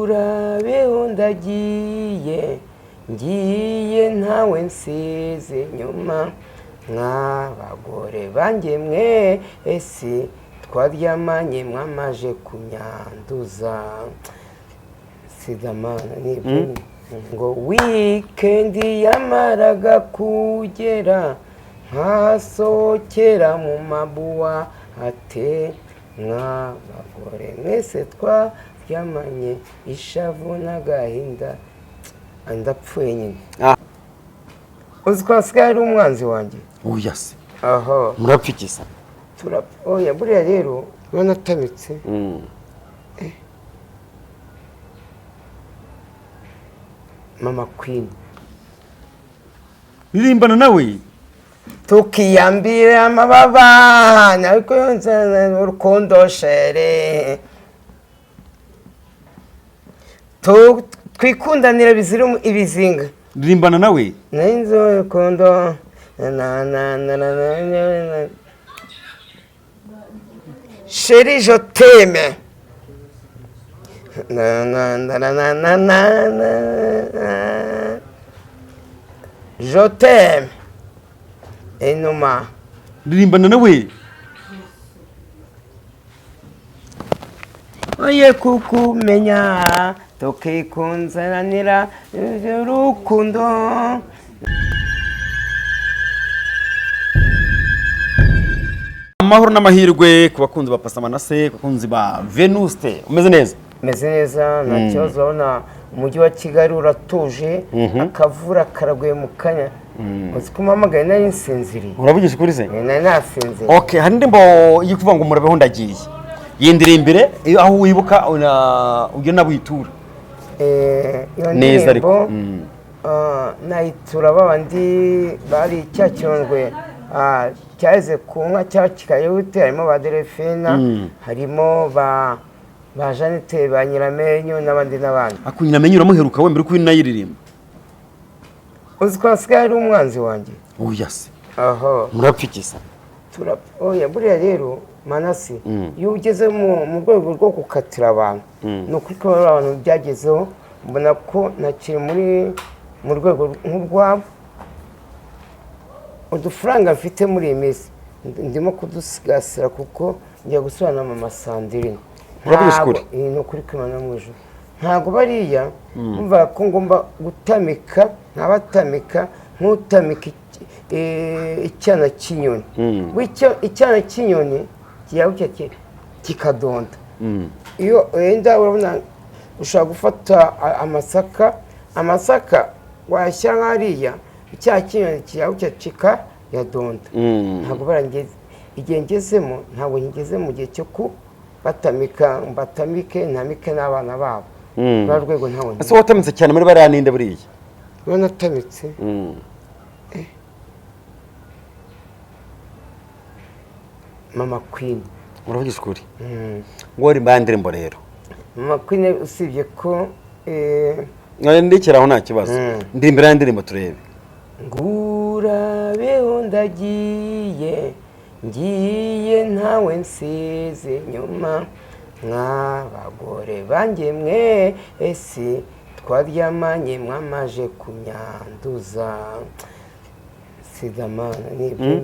Ngurabeho ndagiye, ngiye ntawe nsize inyuma. Mw'abagore banjye mwese twaryamanye mwamaje kunyanduza. Sigamana nibyo. Ngo weekend yamaraga kugera, nkasohokera mu maboîte. Mw'abagore mwese twaryamanye, ishavu n'agahinda. Ndapfuye nyine. Uzi ko hasigaye ari umwanzi wanjye? Oya se? Aha. Murapfikisa? Turapfa. Oya, buriya rero iyo natamitse, mama Queen. Ririmbana nawe. Tukiyambira amababa ariko urukundo chérie, twikundanira bizira ibizinga. Ririmbana nawe. N'inzu urukundo na na na na na na na. Chérie, je t'aime, na na na na na na na na, je t'aime inuma. Ririmbana nawe. Oye, kukumenya tukikunzanira urukundo. Amahoro n'amahirwe ku bakunzi ba Pastor Manase, ku bakunzi ba Venuste. Umeze neza? Meze neza, nta kibazo. Urabona umujyi wa Kigali uratuje, akavura karaguye mu kanya. Uzi ko umpamagaye nari nsinziriye? Uravugisha ukuri se? Nari nasinziriye. Okay, hari indirimbo yo kuvuga ngo murabeho ndagiye. Yindirimbire aho wibuka ugenda witura. Iyo Neza ariko. ndirimbo nayitura babandi bari cya kirondwe cyaheze ku nka cya kikayute, harimo ba Delphine, harimo ba Jeannette, ba Nyiramenyo n'abandi n'abandi. Akunyina menye uramuheruka we mbere uko unayiririmba? Uzi ko hasigaye ari umwanzi wanjye? Oya se? Aha. Murapfikisa? Turapfa. Oya, buriya rero Manasi, iyo ugeze mu rwego rwo gukatira abantu, ni ukuri ko bariya abantu byagezeho, mbona ko ntakiri muri mu rwego nk'urwabo. Udufaranga mfite muri iyi minsi ndimo kudusigasira kuko ngiye gusubira na mama Sandrine. Uravugisha ukuri? Ni ukuri kw'Imana mu ijuru. Ntabwo bariya numva ko ngomba gutamika nkabatamika nk'utamika icyana cy'inyoni. Icyana cy'inyoni kijya kikadonda. Iyo wenda urabona ushobora gufata amasaka wayashyira nk'hariya, icyaha cy'inyoni kijya kikayadonda. Ntabwo barangeze igihe ngezemo, ntabwo ngeze mu gihe cyo kubatamika, mbatamike ntamike n'abana babo. Rwa rwego ntabwo. Ese watamitse cyane muri bariya ninde buriya? Iyo natamitse, mama Queen. Uravugisha ukuri? Ngo uri mbaya ndirimbo rero. Mama Queen, usibye ko Ndekera aho, nta kibazo. Ndirimbira ya ndirimbo turebe. Ngurabeho ndagiye, ngiye ntawe nsize inyuma. Mw'abagore banjye mwese twaryamanye mwamaje kunyanduza. Sigamana nibyo.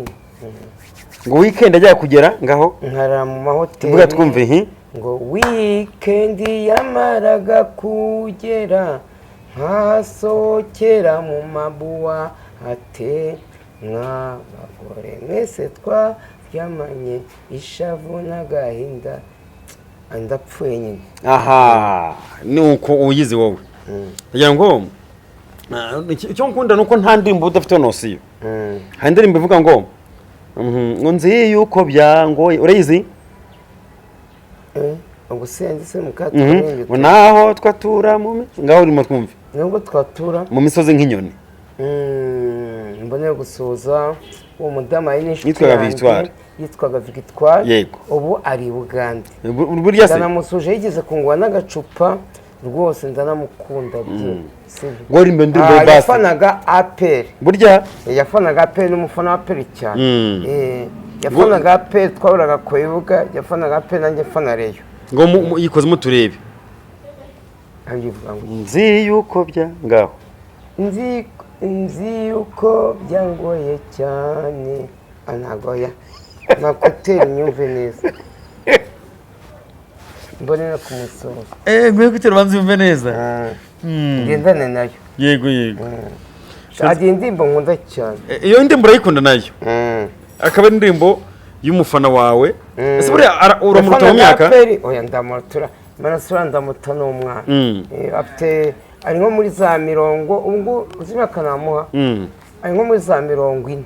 Ngo weekend ajya kugera ngaho. Nkarara mu mahoteli. Tuvuga twumve hi. Ngo weekend yamaraga kugera, nkasohokera mu maboîte. Mw'abagore mwese twaryamanye, ishavu n'agahinda. Ndapfuye nyine. Aha, ni uko uyizi wowe. Kugira ngo icyo nkunda ni uko nta ndirimbo udafite notion. Hari indirimbo ivuga ngo ngo nzi yuko byangoye, urayizi? Ubwo se se muka? Ngo naho twatura mu ngaho urimo twumve. Nubwo twatura mu misozi nk'inyoni. Mbone gusuhuza uwo mudamu ari n'inshuti Yitwaga yanjye. Victoire. Yitwaga Victoire. Yego. Ubu ari i Bugande. Burya se? Ndanamusuje, yigeze kungwa n'agacupa rwose, ndanamukunda bye, sibyo? Ngo uririmbe indirimbo ya basi. Yafanaga APR. Burya? Yafanaga APR, ni umufana wa APR cyane. Yafanaga APR, twahuraga ku bibuga, yafanaga APR, nanjye mfana Rayon. Ngo yikozemo turebe. Abivuga ngo Nzi yuko bya ngaho. Nzi yuko byangoye cyane anagoya nakutera inyumve neza mbone no kumusozo. Nkwiye kutera ubanza yumve neza. Ngendane nayo. Yego yego. Hari indirimbo nkunda cyane. Iyo ndirimbo urayikunda nayo, akaba ari indirimbo y'umufana wawe. Ese buriya uramuruta mu myaka? Oya, ndamurutura manasura, ndamuta n'umwana. Afite, ari nko muri za mirongo, ubwo uzi imyaka namuha, ari nko muri za 40.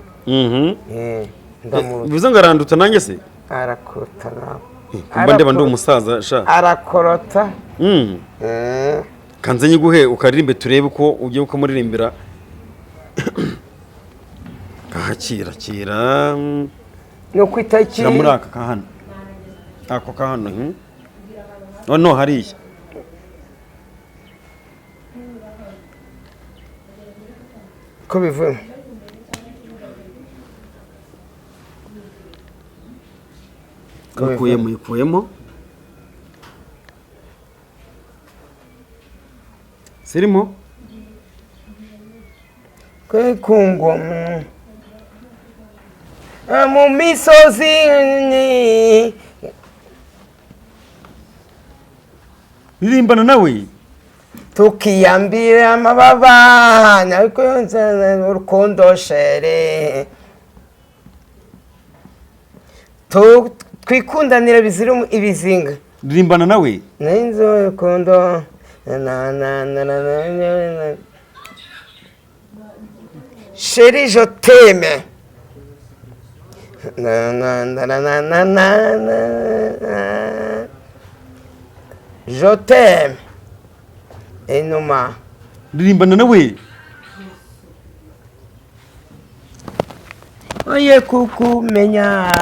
Ndamuruta. Bivuze ngo aranduta nanjye se? Arakuruta nawe. Kumba ndeba ndi umusaza sha. Arakorota. Kanze nyiguhe ukaririmbe turebe uko ugiye ukamuririmbira. Kakira kira. No ku itariki Shyira muri aka ka hano. Ako ka hano. Oh no, hariya. Ko bivuye. Ukuyemo, ukuyemo. Sirimo? Kwe ku ngoma mu misozi ni Ririmbana nawe. Tukiyambira amababa ariko urukundo chérie. Twikundanira bizira ibizinga. Ririmbana nawe. N'inzu urukundo na na na na na na na. Chérie, je t'aime, na na na na na na na na. Je t'aime, inuma. Ririmbana nawe. Oye kukumenya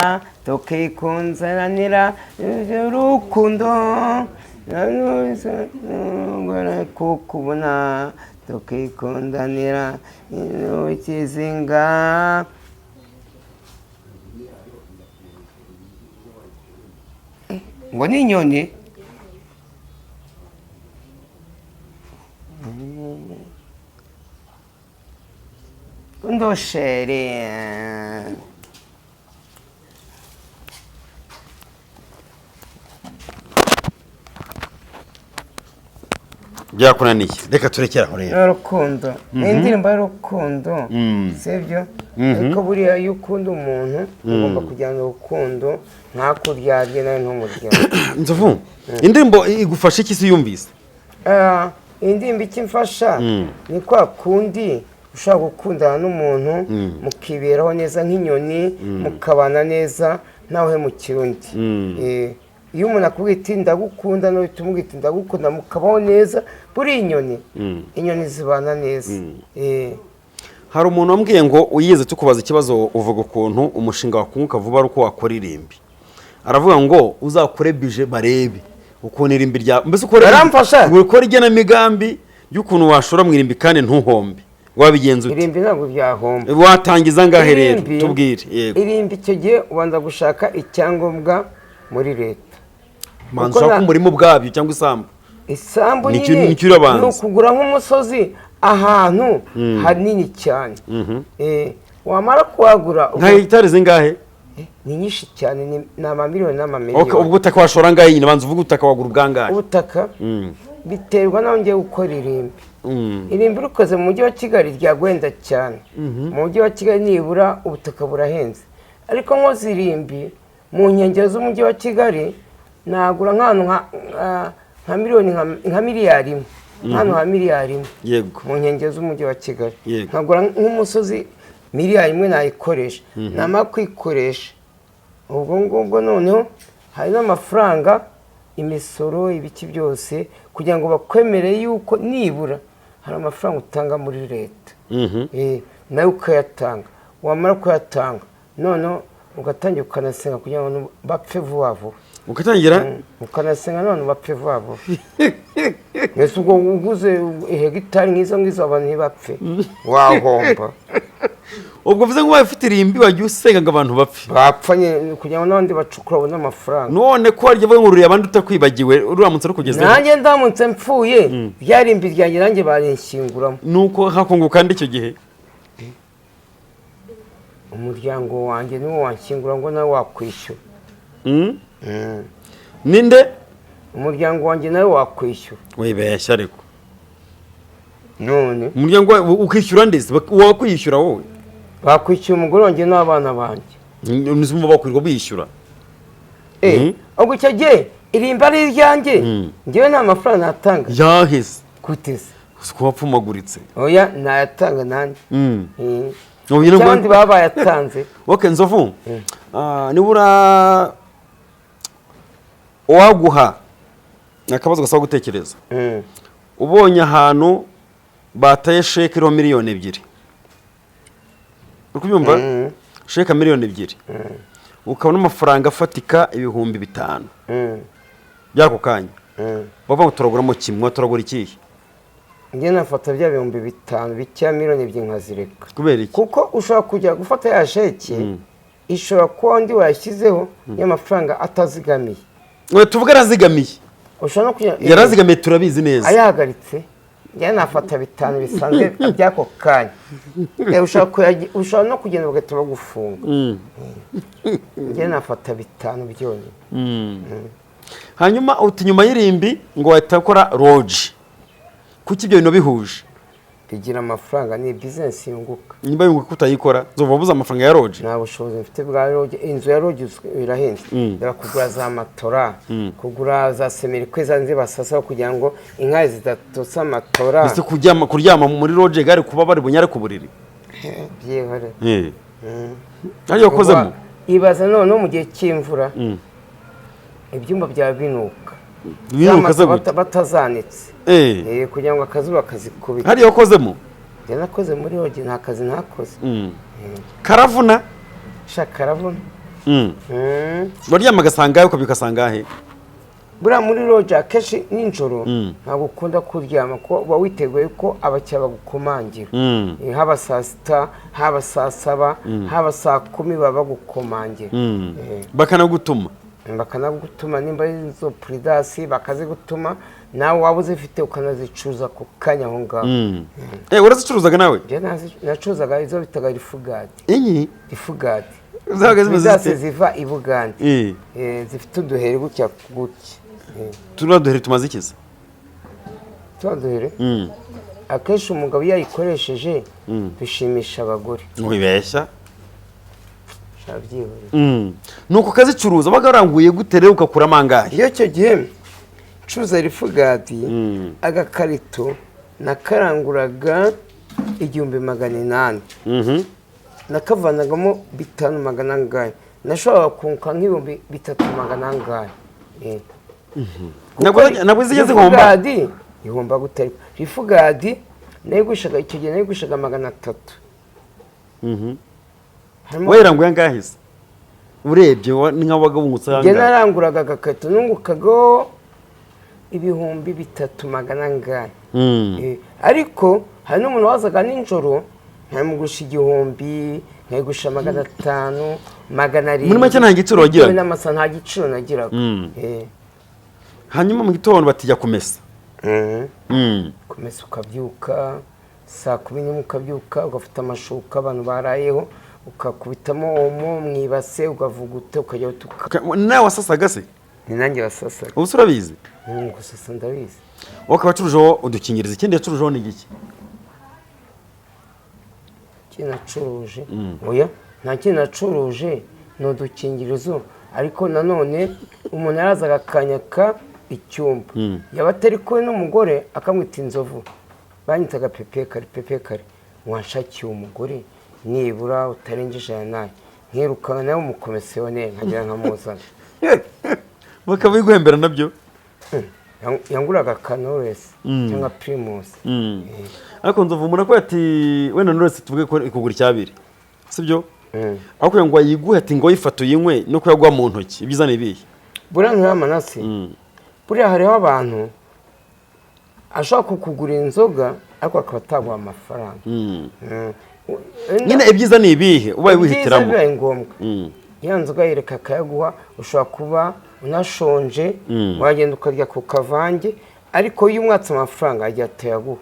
tukikunzanira urukundo kukubona tukikundanira ikizinga. Ngo ni inyoni. Ndoshere. Byakunaniye. Reka turekere aho rero. Urukundo ni indirimbo y'urukundo, sibyo? Ariko buriya iyo ukunda umuntu ugomba kujyana urukundo, ntakuryarye nawe ntumuryarye. Nzovu, indirimbo igufasha iki se uyumvise? Ah, indirimbo icyo imfasha ni kwa kundi ushobora gukundana n'umuntu mukiberaho neza nk'inyoni, mukabana neza ntawe undi. Iyo umuntu akubwira iti "Ndagukunda", nawe uhita umubwira iti "Ndagukunda", mukabaho neza. Buriya inyoni zibana neza. Hari umuntu wambwiye ngo uyize tukubaza ikibazo uvuga ukuntu umushinga wakunguka vuba ari uko wakora irimbi. Aravuga ngo uzakore budget barebe ukuntu irimbi rya mbese ukore Baramfasha. Ukore igenamigambi ry'ukuntu washora mu irimbi kandi ntuhombe. Wabigenza ute? Irimbi ntabwo byahomba. Watangiza angahe rero? Tubwire, yego. Irimbi icyo gihe ubanza gushaka icyangombwa muri leta. Manza Kuko ushaka umurima ubwabyo cyangwa isambu. Isambu nyine Nicyo urabanza. ni ukugura nk'umusozi ahantu hanini cyane. Wamara kuhagura Nka hegitari zingahe? Ni nyinshi cyane, ni amamiliyoni Okay, n'amamiliyoni. ubwo ubutaka washora angahe nyine? Banza uvuge ubutaka wagura ubwangahe. Ubutaka biterwa n'aho ngiye gukora irimbi. Irimbi rikoze mu mujyi wa Kigali ryagwenda cyane. Mu mujyi wa Kigali nibura ubutaka burahenze, ariko nkoze irimbi mu nkengero z'umujyi wa Kigali nagura nk'ahantu nka miliyoni, nka miliyari 1, nk'ahantu ha miliyari 1 mu nkengero z'umujyi wa Kigali. Nkagura nk'umusozi, miliyari 1 nayikoresha. Namara kwikoresha ubwo ngubwo, noneho hari n'amafaranga, imisoro, ibiki byose, kugira ngo bakwemere yuko nibura hari amafaranga utanga muri leta. Nawe ukayatanga, wamara kuyatanga noneho ugatangira ukanasenga kugira ngo bapfe vuba vuba. Ugatangira? Ukanasenga none bapfe vuba vuba. Mbese ubwo uguze hegitari nk'izo ngizo abantu ntibapfe, wahomba. Ubwo uvuze ngo ubaye ufite irimbi wajya usenga ngo abantu bapfe? Bapfa nyine kugira ngo n'abandi bacukura babone amafaranga. None ko warya uvuga ngo ruriye abandi utakwibagiwe, uramutse rukugezeho? Nanjye ndamutse mpfuye, rya rimbi ryanjye nanjye barinshinguramo. Nuko hakunguka ndi icyo gihe? Umuryango wanjye niwo wanshyingura, ngo nawe wakwishyura. Ninde? Umuryango wanjye nawe wakwishyura. Wibeshya ariko. None? Umuryango wawe ukishyura ndetse wakwishyura wowe? Bakwishyura umugore wanjye n'abana banjye. Nizumva bakwirirwa bishyura. Ubwo icyo gihe irimba ari iryanjye, njyewe nta mafaranga natanga. Yaheze. Gute se? Uzi ko wapfumaguritse. Oya, nayatanga nanjye. Ubu nyine Cyangwa baba bayatanze. Ok, Nzovu, nibura uwaguha akabazo gasaba gutekereza, ubonye ahantu bataye sheke iriho 2 miliyoni, uri kubyumva? Sheke ya 2 miliyoni, ukabona amafaranga afatika 5,000 by'ako kanya, bavuga ngo turaguramo kimwe, turagura ikihe? Njye nafata bya 5,000 bikeya, 2 miliyoni nkazireka. Kubera iki? Kuko ushobora kujya gufata ya sheke, ishobora kuba undi wayashyizeho y'amafaranga atazigamiye. Ngo tuvuge arazigamiye. Ushobora no kujya Yarazigamiye, turabizi neza. Ayahagaritse, njye nafata 5 bisanzwe by'ako kanya. Ushobora no kugenda bagahita bagufunga. Njye nafata 5 byonyine. Hanyuma uti nyuma y'irimbi ngo wahita ukora lodge. Kuki ibyo bintu bihuje? Bigira amafaranga, ni bizinesi yunguka. Niba yunguka kutayikora, nzova wabuze amafaranga ya lodge? Nta bushobozi mfite bwa lodge. Inzu ya lodge irahenze. Dore kugura za matora, kugura za semerikwe za basasaho kugira ngo inka zidatotsa amatora. Ese kuryama muri lodge gare kuba bari bunyare ku buriri? Byihore. Ariyo wakozemo? Ibaza noneho mu gihe cy'imvura, ibyumba byaba binuka. Binuka se? Za Gute? Batazanitse. Kugira ngo akazuba kazikubite. Hariyo wakozemo? Njye nakoze muri lodge, nta kazi ntakoze. Karavuna. Shaka, karavuna. Waryama agasanga ukabyuka sangahe? Buriya muri lodge akenshi nijoro ntabwo ukunda kuryama, kuko uba witeguye ko abakiriya bagukomangira. Haba saa 6, haba saa 7, haba saa 10, baba bagukomangira. Bakanagutuma. Bakanagutuma, nimba ari izo Prudence bakazigutuma, nawe waba uzifite ukanazicuruza ku kanya aho ngaho. Urazicuruzaga nawe? Njye nacuruzaga izo bitaga rifugadi. Inyi? Rifugadi. Zabaga zimeze Prudence zite? ziva i Bugande. Zifite uduheri gutya gutya. Turiya duheri tumaze ikiza? Turiya duheri, akenshi umugabo iyo ayikoresheje bishimisha abagore. Wibeshya. Byihoreye. Nuko ukazicuruza, wabaga waranguye gute rero, ugakuramo angahe? Iyo icyo gihe ncuruza rifugadi, agakarito nakaranguraga 1800. Nakavanagamo 5 magana angahe, nashoboraga kunguka nk'3,000 magana angahe. Ntabwo zigeze zihomba? Rifugadi ihomba gute? Ariko rifugadi nayigurishaga icyo gihe, nayigurishaga 300. Wayiranguye angahe se? Urebye ni nka wabaga wungutse Njye angahe? naranguraga agakarito, nungukagaho 3,000 magana angahe. Ariko hari n'umuntu wazaga nijoro nkamugurisha 1,000, nkayigurisha 500, 700. Muri make nta giciro wagiraga? Bitewe n'amasaha, nta giciro nagiraga. Hanyuma mu gitondo batijya kumesa. Kumesa, ukabyuka saa 11, ukabyuka ugafata amashuka abantu barayeho, ukakubitamo omo mu ibase, ukavuguta, ukajya utuka. Nawe wasasaga se? Ni nanjye wasasaga. Ubu se urabizi? Gusasa ndabizi. Wowe ukaba wacurujeho udukingirizo, ikindi yacurujeho ni igiki? Ikindi nacuruje? Oya, nta kintu nacuruje, ni udukingirizo. Ariko nanone umuntu yarazaga akanyaka icyumba, yaba atari kumwe n'umugore akamwita inzovu. Banyitaga pepe kare, pepe kare, wanshakiye umugore nibura utarengeje aya n'aya, nkirukanka nawe umukomisiyoneri nkagera nkamuzana. Bakaba biguhembera nabyo? Yanguraga Knowless cyangwa Primus. Ariko Nzovu, umuntu akubwira ati wenda Knowless, tuvuge ko ikugura icyabiri, sibyo? Aho kugira ngo ayiguhe ati ngo yifate uyinywe, no kuyaguha mu ntoki, ibyiza ni ibihe? Buriya nturamanasi, buriya hariho abantu ashobora kukugura inzoga ariko akaba ataguha amafaranga. Nyine ibyiza ni ibihe ubaye Ibyiza wihitiramo? bibaye ngombwa, ya nzoga yereka akayaguha, ushobora kuba unashonje, wagenda ukarya ku kavange. Ariko iyo umwatse amafaranga agiye atayaguha.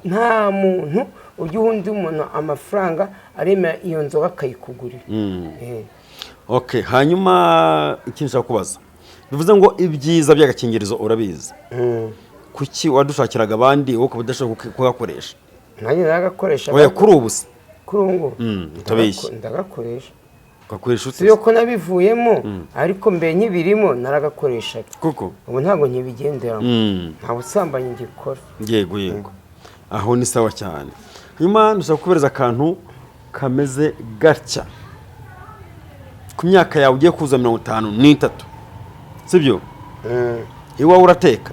Nta muntu ujya uha undi muntu amafaranga aremera iyo nzoga akayikugurira. Okay, hanyuma ikindi nshaka kubaza, bivuze ngo ibyiza by'agakingirizo urabizi. Kuki wadushakiraga abandi, wowe ukaba udashobora kugakoresha? Nanjye nagakoresha. Oya, kuri ubu se? Kuri ubu ngubu? Utabeshye. Ndagakoresha. Ugakoresha ute? Si yo ko nabivuyemo, ariko mbere nkibirimo naragakoreshaga. Kuko Ubu ntabwo nkibigenderamo. Nta busambanyi ngikora. Yego, aho ni sawa cyane. Hanyuma ndashaka kubereza akantu kameze gatya. Ku myaka yawe ugiye kuza 53, sibyo? Iwawe urateka?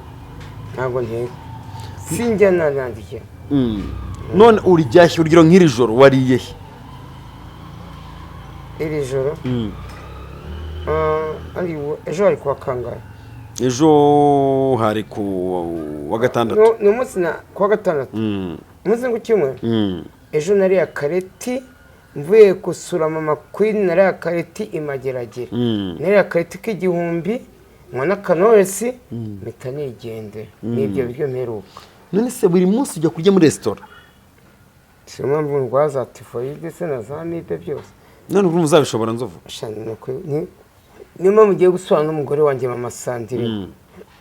Ntabwo nteka, sinjya nanandiye. None urijyashye? Urugero nk'iri joro wariye he? Iri joro? Ejo hari kuwa kangahe? Ejo hari ku wa gatandatu. Ni umunsi na kuwa gatandatu? Umunsi ngo kimwe. Ejo nariye akareti mvuye gusura mama Queen, nariye akareti imageragere. Nariye akareti k'igihumbi, nywa n'akanowesi, mpita nigendera. N'ibyo biryo mperuka. None se buri munsi ujya kurya muri resitora? Si yo mpamvu ndwara za tifoyide se na za amibe byose. None urumva uzabishobora, Nzovu? Sha, niyo mpamvu ugiye gusura n'umugore wanjye mama Sandrine,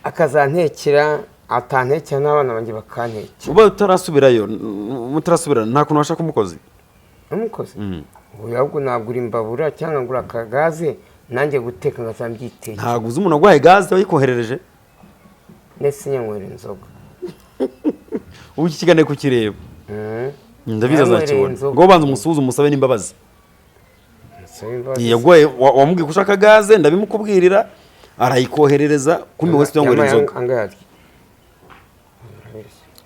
akazantekera, atantekera n'abana banjye bakantekera. Uba utarasubirayo, mutarasubirana, nta kuntu washaka umukozi? Umukozi? Ubu ahubwo nagura imbabura cyangwa ngura akagaze, nanjye guteka nkazambyitekera. Ntabwo uzi umuntu waguhaye gaze wayikoherereje? Ndetse nyanywera inzoga. Ubu iki kiganiro kukireba, ndabizi Yanywereye azakibona. inzoga. Ngo banza umusuhuze, umusabe n'imbabazi. Nsaba imbabazi. Yaguhaye, wamubwiye ko ushaka gaze, ndabimukubwirira, arayikoherereza. Kumi wese uyanywera Yampaye inzoga. angahe arya?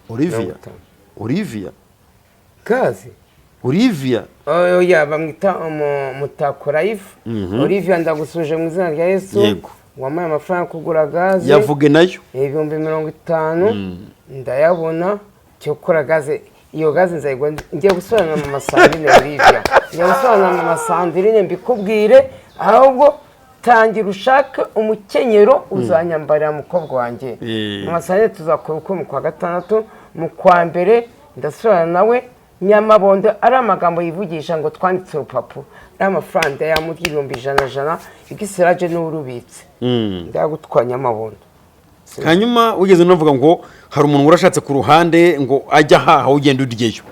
Olivia. 50. Olivia. Gaze. Olivia. Oya, bamwita Mutako Life. Olivia, ndagusuje mu izina rya Yesu. Wampaye amafaranga yo kugura gaze. Yavuge nayo. 50,000 ndayabona cyo gukora gaze. Iyo gaze nzayigura ngiye gusubirana na mama Sandrine. Olivia, ngiye gusubirana na mama Sandrine, mbikubwire. Ahubwo tangira ushake umukenyero uzanyambarira, mukobwa wanjye. Mama Sandrine tuzakora ubukwe mu kwa gatandatu, mu kwa mbere ndasubirana nawe. Nyamabondo ari amagambo yivugisha ngo twanditse urupapuro, ari amafaranga yamurya 100,000 jana igisiraje n'urubitse. Ndagutwa Nyamabondo. Hanyuma wigeze unavuga ngo hari umuntu urashatse ku ruhande ngo ajya ahaha, ugenda uryeyo.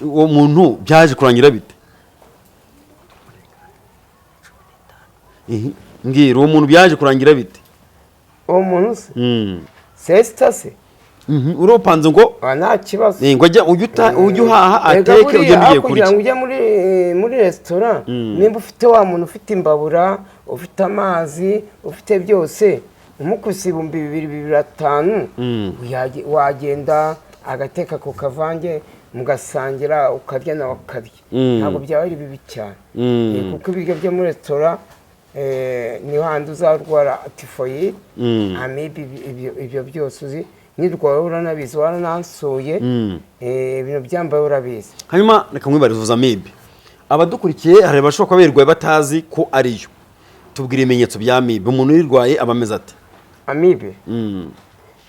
Uwo muntu byaje kurangira bite? Mbwira, uwo muntu byaje kurangira bite? Uwo muntu se? Sesita se? Uropanze ngo Ah, nta kibazo. Ngo ajya ujya uhaha, Erega ateke, buriya ugenda ugiye aho kugira kurya. ngo ujye muri resitora, nimba ufite wa muntu ufite imbabura, ufite amazi, ufite byose, umukuse 2000, 2,500, wagenda agateka ku kavange, mugasangira, ukarya nawe akarya. Ntabwo byaba ari bibi cyane. Kuko ibiryo byo muri resitora, ni handi uzarwara tifoyide, amibe, ibyo byose uzi nirwaye uranabizi, waranansuye. Ibintu byambaye urabizi. Hanyuma reka nkwibarize, amibe, abadukurikiye hari abashobora kuba birwaye batazi ko ariyo. Tubwira ibimenyetso bya amibe, umuntu uyirwaye aba ameze ate? Amibe?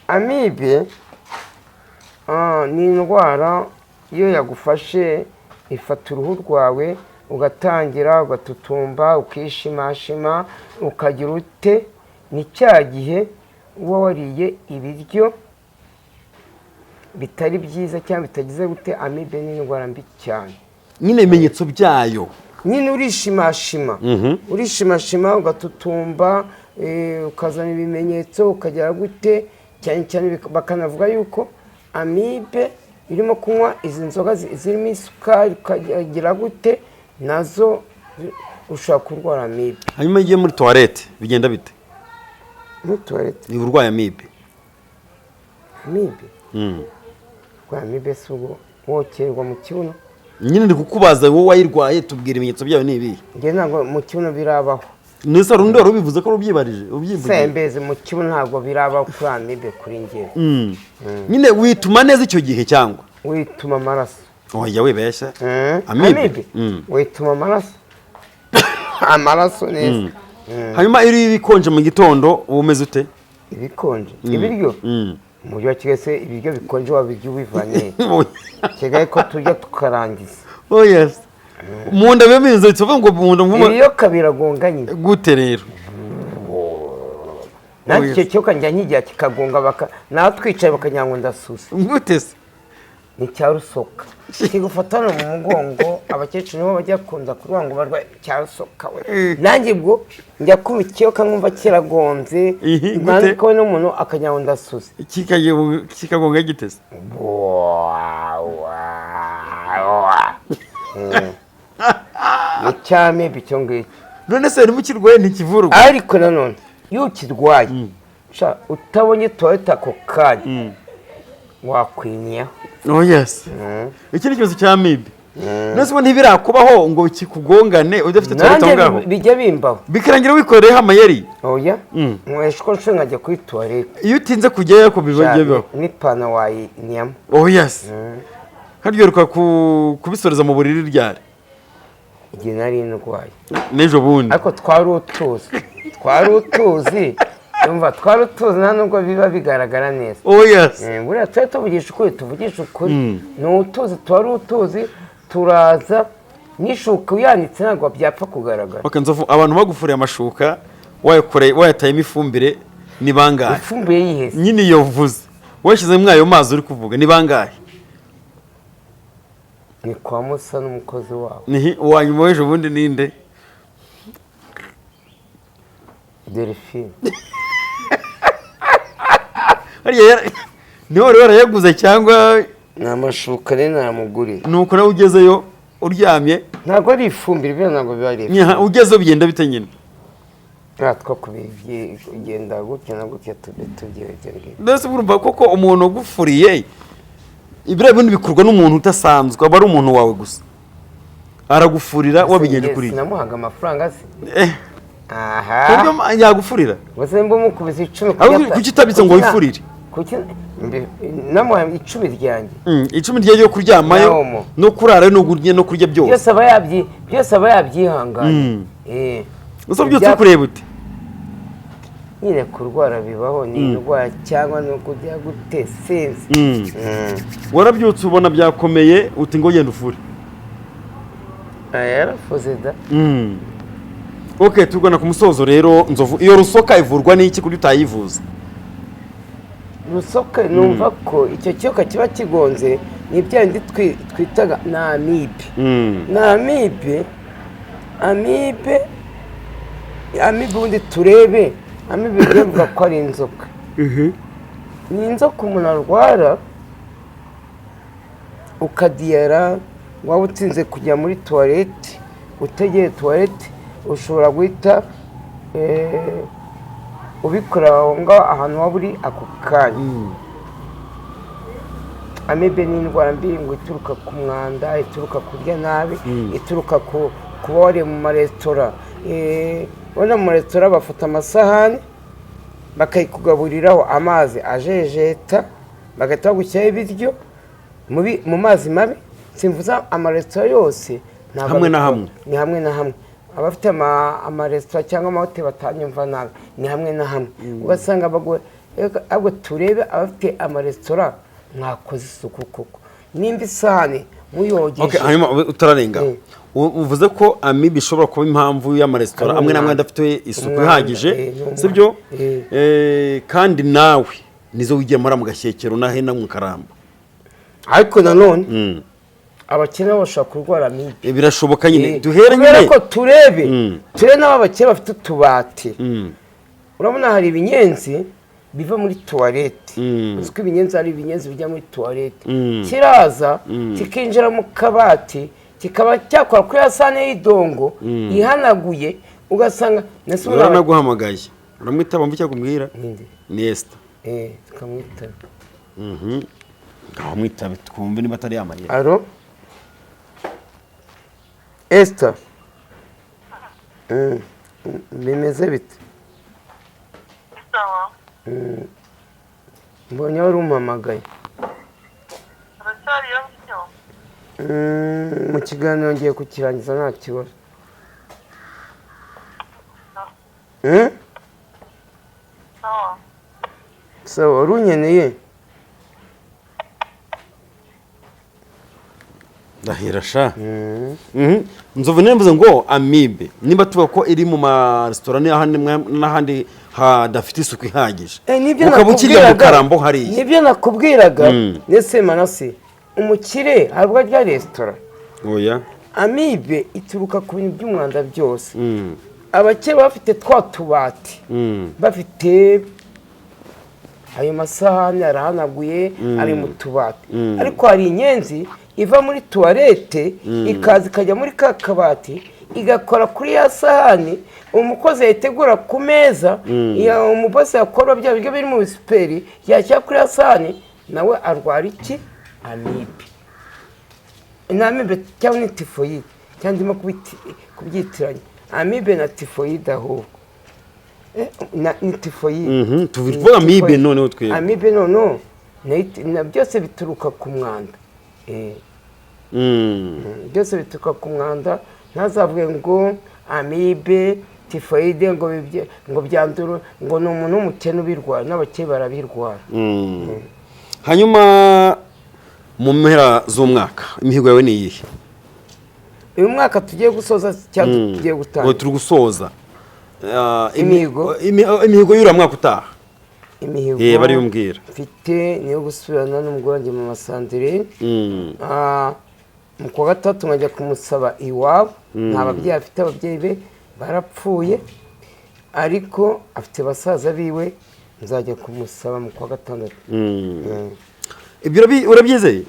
Amibe ni indwara iyo yagufashe ifata uruhu rwawe, ugatangira ugatutumba, ukishimashima, ukagira ute. Ni cya gihe uba wariye ibiryo bitari byiza cyangwa bitagize gute. Amibe ni indwara mbi cyane. Nyine ibimenyetso byayo? Nyine urishimashima, urishimashima, ugatutumba, ukazana ibimenyetso, ukagera gute. Cyane cyane bakanavuga yuko amibe irimo kunywa izi nzoga zirimo isukari, ukagira gute, nazo ushobora kurwara amibe. Hanyuma iyo ugiye muri toilette bigenda bite? Muri toilette? Niba urwaye amibe. Amibe? Kurwara amibe si ubwo wokerwa mu kibuno? Nyine ndi kukubaza wowe wayirwaye, tubwira ibimenyetso byayo ni ibihe? Njye ntabwo mu kibuno birabaho. Nese hari undi wari ubivuze ko ubyibarije ubyivugiye? Sembeze mu kibuno ntabwo birabaho kuri amibe kuri njyewe. Nyine wituma neza icyo gihe cyangwa? Wituma amaraso. Oya, wibeshya. Amibe. Amibe wituma amaraso, amaraso neza. Hanyuma iyo uriye ibikonje mu gitondo uba umeze ute? Ibikonje, ibiryo mu mujyi wa Kigali se, ibiryo bikonje wabirya ubivanye Kigali ko turya tukarangiza? Oh yes, mu nda biba bimeze, tuvuga ngo mu nda Ibiyoka biragonga nyine. Gute rero? Nanjye Oh, icyo kiyoka njya nkigira kikagonga, baka nawe twicaye bakagira ngo ndasusa. Gute se? Ni cya rusoka kigufatana mu mugongo. Abakecuru nibo bajya kunda kuvuga ngo barwaye cya rusoka we. Nanjye ubwo njya kuba ikiyoka nkumva kiragonze. Ihi, gute? Nanjye ko n'umuntu akagira ngo ndasuze. Kikagonga gite se? Wa, wa, wa. Ni cyamibe icyo ngicyo. None se harimo ikirwaye ntikivurwa? Ariko nanone iyo ukirwaye, sha, utabonye toilette ako kanya wakwinyaho. Oh yes, iki ni ikibazo cya amibe. None se ubu ntibirakubaho ngo kikugongane udafite toilette aho Nanjye ngaho? Bijya bimbaho. Bikarangira wikoreyeho amayeri? Oya, nkoresha uko nshoboye nkajya kuri toilette. Iyo utinze kujyayo ko biba bibaho. N'ipantaro wayinyamo. Oh yes, haryoherwa kubisoreza mu buriri ryari? Igihe nari ndwaye. N'ejo bundi. Ariko twari utuzi, twari utuzi, umva, twari utuzi, nta nubwo biba bigaragara neza. Oh yes. Buriya tujye tuvugisha ukuri, tuvugisha ukuri, ni utuzi, tuba utuzi, turaza n'ishuka uyanitse ntabwo byapfa kugaragara. Okay, Nzovu, abantu bagufuriye amashuka wayakoreye wayatayemo ifumbire ni bangahe? Ifumbire yihese? Nyine iyo vuze washyizemo ayo mazi uri kuvuga ni bangahe? Ni kwa Musa n'umukozi wabo. Ni uwa nyuma w'ejo bundi ninde? Delphine. Hariya niwe wari warayaguze cyangwa? Ni amashuka rero namuguriye. Nuko nawe ugezeyo uryamye? Ntabwo ari ifumbire, ibyo ntabwo biba ari ifumbire. Ugezeyo bigenda bite nyine? Natwo kubigenda gutya na gutya, tujye tugira ibyo ngibyo. Mbese urumva koko umuntu ugufuriye ibiriya bindi bikorwa n'umuntu udasanzwe, aba ari umuntu wawe gusa, aragufurira wabigenje kuri Sinamuhaga amafaranga se? Ku Aha. buryo yagufurira. Gusa mba mukubise 10. Ahubwo kuki utabitse ngo wifurire? Kuki namuhaye 10 ryanjye. 10 rye ryo kuryamayo Nawomo. no kurara no kurya byose. Byose aba yabyihanganye. Gusa byose uri kureba ute? Nyine kurwara bibaho, ni indwara cyangwa ni ukujya gute, sinzi. Warabyutse ubona byakomeye uti ngo genda ufure. Ah, yarafuze da. Ok, tugana ku musozo rero, Nzovu. Iyo rusoka ivurwa n'iki kuri utayivuza? Rusoka, numva ko icyo kiyoka kiba kigonze ni bya bindi twitaga ni amibe. Ni amibe, amibe, amibe. Ubundi turebe amibe, bivuga ko ari inzoka, ni inzoka umuntu arwara ukadiyara. Waba utinze kujya muri toilette, utegeye toilette, ushobora guhita ubikora aho ngaho ahantu waba uri ako kanya. Amibe ni indwara mbi ngo ituruka ku mwanda, ituruka kurya nabi, ituruka ku kuba wariye mu maresitora. Ubona mu maresitora bafata amasahani bakayikugaburiraho amazi ajejeta, bagahita bagushyiraho ibiryo mu mazi mabi. Simvuza amaresitora yose, ntabwo Hamwe na abikora. hamwe. Ni hamwe na hamwe. Abafite amaresitora cyangwa amahoteli batanyumva nabi, ni hamwe na hamwe ugasanga bagoye. Ahubwo turebe abafite amaresitora, mwakoze isuku koko, nimba isahani muyogeje. Okay, hanyuma utararenga, uvuze ko amibe ishobora kuba impamvu y'amaresitora Ari amwe n'amwe umwanda. adafite isuku Umwanda, ihagije, ni umwanda. sibyo? Eh. Kandi nawe nizo wigiye muri mu gashyekero n'ahena mu Karamba. Ariko nanone abakene nabo bashobora kurwara amibe. Birashoboka nyine, duhere Kubera nyine ko turebe, turebe n'abo bakire bafite utubati. Urabona hari ibinyenzi biva muri toilette. Uzi ko ibinyenzi, hari ibinyenzi bijya muri toilette, kiraza kikinjira mu kabati, kikaba cyakora kuri ya sahani y'idongo ihanaguye, ugasanga nese ubu Uranaguhamagaye, uramwitaba mva icyo akubwira. Ninde? Ni Esther. Tukamwitaba. Ngaho mwitabe twumve niba atari yamarira. Allô, Esther? Bimeze bite? Sawa. Mbonye wari umpamagaye. Uracyariyo byo? Mu kiganiro ngiye kukirangiza nta kibazo. Sawa. Sawa, wari unkeneye? Ndahira sha. Nzovu nimvuze ngo amibe nimba tuvuga ko iri mu maresitora n'ahandi n'ahandi hadafite isuku ihagije, Nibyo ukaba ukiriya mu nakubwiraga. Karambo hariya. Nibyo nakubwiraga. Ndetse Manase, umukire hari rya resitora? Oya. Amibe ituruka ku bintu by'umwanda byose. Abakire bafite twa tubati, bafite ayo masahani arahanaguye, ari mu tubati, ariko hari inyenzi iva muri tuwarete ikaza ikajya muri ka kabati, igakora kuri ya sahani umukozi yayitegura ku meza, ya umubosi yakora bya biryo biri mu bisuperi, yashyira kuri ya sahani, nawe arwara iki? Amibe. Ni amibe cyangwa ni tifoyide, cyangwa ndimo kubyitiranya amibe na tifoyide ahubwo. Ni tifoyide. Tuvuga amibe noneho twebwe. Amibe noneho na byose bituruka ku mwanda. Byose bituruka ku mwanda. Ntazavuge ngo amibe, tifoyide, ngo byandura, ngo ni umuntu w'umukene ubirwara, n'abakene barabirwara. Hanyuma mu mpera z'umwaka imihigo yawe ni iyihe? Uyu mwaka tugiye gusoza cyangwa tugiye Ngo gutangira? Turi gusoza. Imihigo? Imihigo y'uriya mwaka utaha. Imihigo Bari bumbwira. mfite niyo gusubirana n'umugore wanjye Mama Sandrine. Mu kwa gatatu nkajya kumusaba iwabo. Nta babyeyi afite, ababyeyi be barapfuye, ariko afite basaza biwe, nzajya kumusaba mu kwa gatandatu. Ibyo urabyizeye?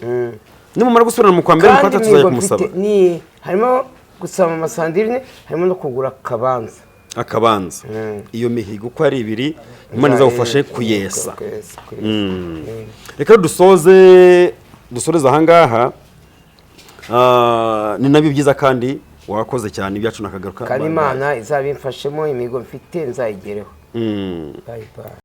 Nimumara gusubirana mu kwa mbere, mu kwa Kandi gatatu uzajya imihigo kumusaba? mfite ni harimo gusaba Mama Sandrine, harimo no kugura akabanza. Akabanza. Iyo mihigo uko ari ibiri, Imana izagufashe kuyesa. Kuyesa, kuyesa. Reka dusoze, dusoreze ahangaha. Ni nabyo byiza kandi wakoze cyane, ibyacu nakagaruka. Kandi Imana izabimfashemo, imihigo mfite nzayigereho. Bye bye.